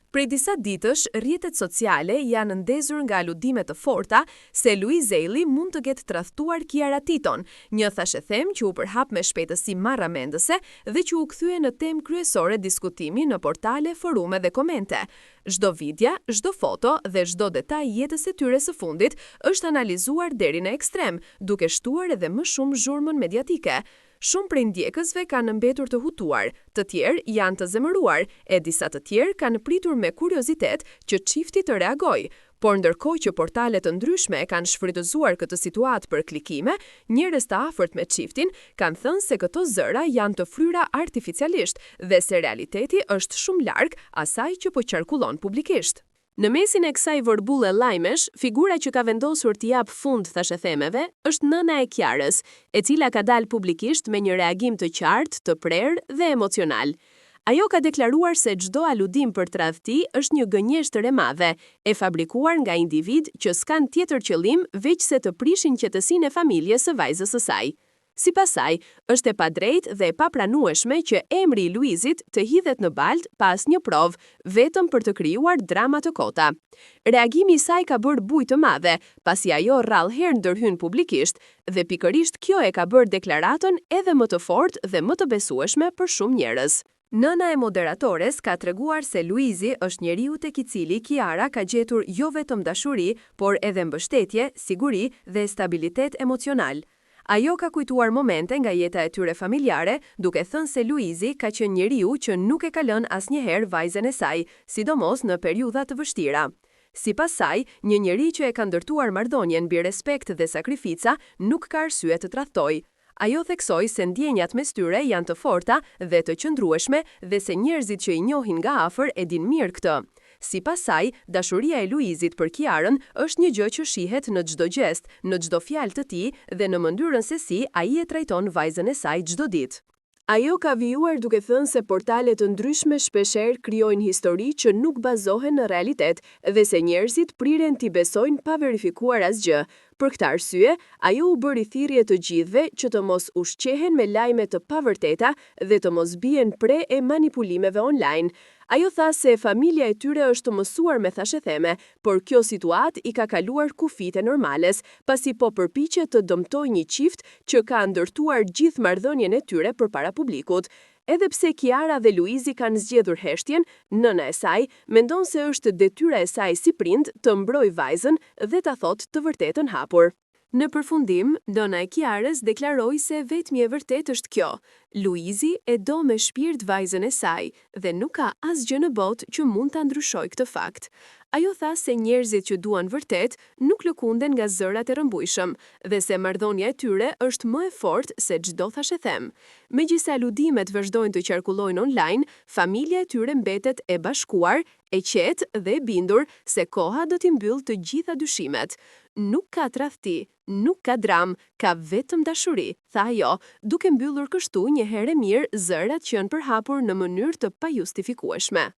Prej disa ditësh, rrjetet sociale janë ndezur nga aludime të forta se Luiz Ejlli mund të ketë tradhtuar Kiara Titon, një thashethem që u përhap me shpejtësi marramendëse dhe që u kthye në temë kryesore diskutimi në portale, forume dhe komente. Çdo video, çdo foto dhe çdo detaj i jetës së tyre së fundit është analizuar deri në ekstrem, duke shtuar edhe më shumë zhurmën mediatike. Shumë prej ndjekësve kanë mbetur të hutuar, të tjerë janë të zemëruar, e disa të tjerë kanë pritur me kuriozitet që çifti të reagojë. Por ndërkohë që portale të ndryshme e kanë shfrytëzuar këtë situatë për klikime, njerëz të afërt me çiftin kanë thënë se këto zëra janë të fryra artificialisht dhe se realiteti është shumë larg asaj që po qarkullon publikisht. Në mesin e kësaj vorbulle lajmesh, figura që ka vendosur t'i japë fund thashethemeve është nëna e Kiarës, e cila ka dalë publikisht me një reagim të qartë, të prerë dhe emocional. Ajo ka deklaruar se çdo aludim për tradhti është një gënjeshtër e madhe, e fabrikuar nga individë që s'kanë tjetër qëllim veçse të prishin qetësinë e familjes së vajzës së saj. Sipas saj, është e padrejtë dhe e papranueshme që emri i Luizit të hidhet në baltë pa asnjë provë, vetëm për të krijuar drama të kota. Reagimi i saj ka bërë bujë të madhe, pasi ajo rrallë herë ndërhyn publikisht, dhe pikërisht kjo e ka bërë deklaratën edhe më të fortë dhe më të besueshme për shumë njerëz. Nëna e moderatores ka treguar se Luizi është njeriu tek i cili Kiara ka gjetur jo vetëm dashuri, por edhe mbështetje, siguri dhe stabilitet emocional. Ajo ka kujtuar momente nga jeta e tyre familjare, duke thënë se Luizi ka qenë njeriu që nuk e ka lënë asnjëherë vajzën e saj, sidomos në periudha të vështira. Sipas saj, një njeri që e ka ndërtuar marrëdhënien mbi respekt dhe sakrifica nuk ka arsye të tradhtojë. Ajo theksoi se ndjenjat mes tyre janë të forta dhe të qëndrueshme dhe se njerëzit që i njohin nga afër e dinë mirë këtë. Sipas saj, dashuria e Luizit për Kiarën është një gjë që shihet në çdo gjest, në çdo fjalë të tij dhe në mënyrën se si ai e trajton vajzën e saj çdo ditë. Ajo ka vijuar duke thënë se portale të ndryshme shpeshherë krijojnë histori që nuk bazohen në realitet dhe se njerëzit priren t'i besojnë pa verifikuar asgjë. Për këtë arsye, ajo u bëri thirrje të gjithëve që të mos ushqehen me lajme të pavërteta dhe të mos bien pre e manipulimeve online. Ajo tha se familja e tyre është mësuar me thashetheme, por kjo situatë i ka kaluar kufijtë e normales, pasi po përpiqet të dëmtojë një çift që ka ndërtuar gjithë marrëdhënien e tyre përpara publikut. Edhe pse Kiara dhe Luizi kanë zgjedhur heshtjen, nëna e saj mendon se është detyra e saj si prind të mbrojë vajzën dhe ta thotë të vërtetën hapur. Në përfundim, nëna e Kiarës deklaroi se e vetmja e vërtetë është kjo, Luizi e do me shpirt vajzën e saj dhe nuk ka asgjë në botë që mund ta ndryshojë këtë fakt. Ajo tha se njerëzit që duan vërtet nuk lëkunden nga zërat e rrëmbujshëm dhe se marrëdhënia e tyre është më e fortë se çdo thashethem. Megjithëse aludimet vazhdojnë të qarkullojnë online, familja e tyre mbetet e bashkuar, e qetë dhe e bindur se koha do t'i mbyllë të gjitha dyshimet. Nuk ka tradhti, nuk ka dramë, ka vetëm dashuri, tha ajo, duke mbyllur kështu një herë e mirë zërat që janë përhapur në mënyrë të pajustifikueshme.